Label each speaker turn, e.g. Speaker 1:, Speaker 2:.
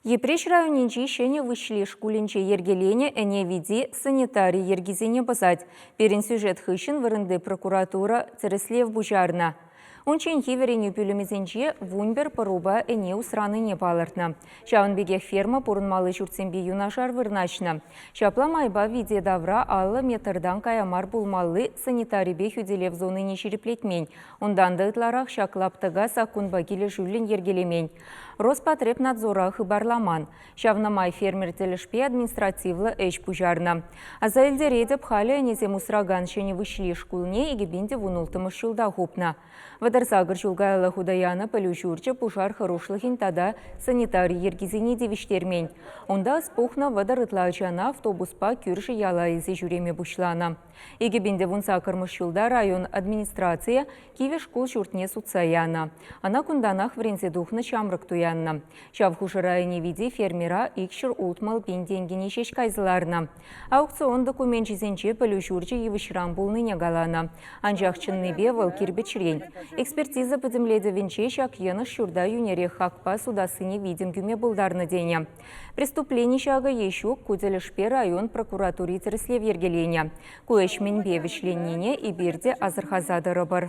Speaker 1: Йӗпреҫ районӗнчи Ҫӗнӗ Выҫли шкулӗнче йӗркеленӗ ӗне вити санитари йӗркисене пӑсать. Пирӗн сюжет хыҫҫӑн вырӑнти прокуратура тӗрӗслев пуҫарнӑ. Унчченхи вӗренӳ пӳлӗмӗсенче 11 пӑрупа ӗне усранине палӑртнӑ. Ҫавӑн пекех ферма пурӑнмалли ҫуртсемпе юнашар вырнаҫнӑ. Ҫапла майпа вите тавра 50 метртан кая мар пулмалли санитарипе хӳтӗлев зонине ҫирӗплетмен. Унтан та ытларах ҫак лаптӑка саккунпа килӗшӳллӗн йӗркелемен. Роспотребнадзора хыпарламан. Ҫавна май фермер тӗлӗшпе административлӑ ӗҫ пуҫарнӑ. Аса илтеретӗп, халӗ ӗнесем усракан Ҫӗнӗ Выҫли шкулне 2016 ҫулта хупнӑ. 38 ҫул каялла хута янӑ пӗлӳ ҫурчӗ пушар хӑрушлӑхӗн тата санитари йӗркисене тивӗҫтермен. Унта ӑс пухнӑ 30 ытла ачана автобуспа кӳршӗ яла илсе ҫӳреме пуҫланӑ. 2018 ҫулта район администрацийӗ кивӗ шкул ҫуртне сутса янӑ. Ӑна кунтанах вӗренсе тухнӑ ҫамрӑк туяннӑ. Ҫав хушӑра ӗне вити фермера 260 пин тенкӗне ҫеҫ кайса ларнӑ. Аукцион докуменчӗсенче пӗлӳ ҫурчӗ йывӑҫран пулнине каланӑ. Анчах чӑннипе вӑл кирпӗчрен. Экспертиза пӗтӗмлетӗвӗнче ҫак йӑнӑш ҫурта йӳнерех хакпа сутассине витӗм кӳме пултарнӑ тенӗ. Преступлени ҫакӑ е ҫук, ку тӗлӗшпе район прокуратури тӗрӗслев йӗркеленӗ. Ку ӗҫ мӗнпе вӗҫленнине эпир те асӑрхаса тӑрӑпӑр.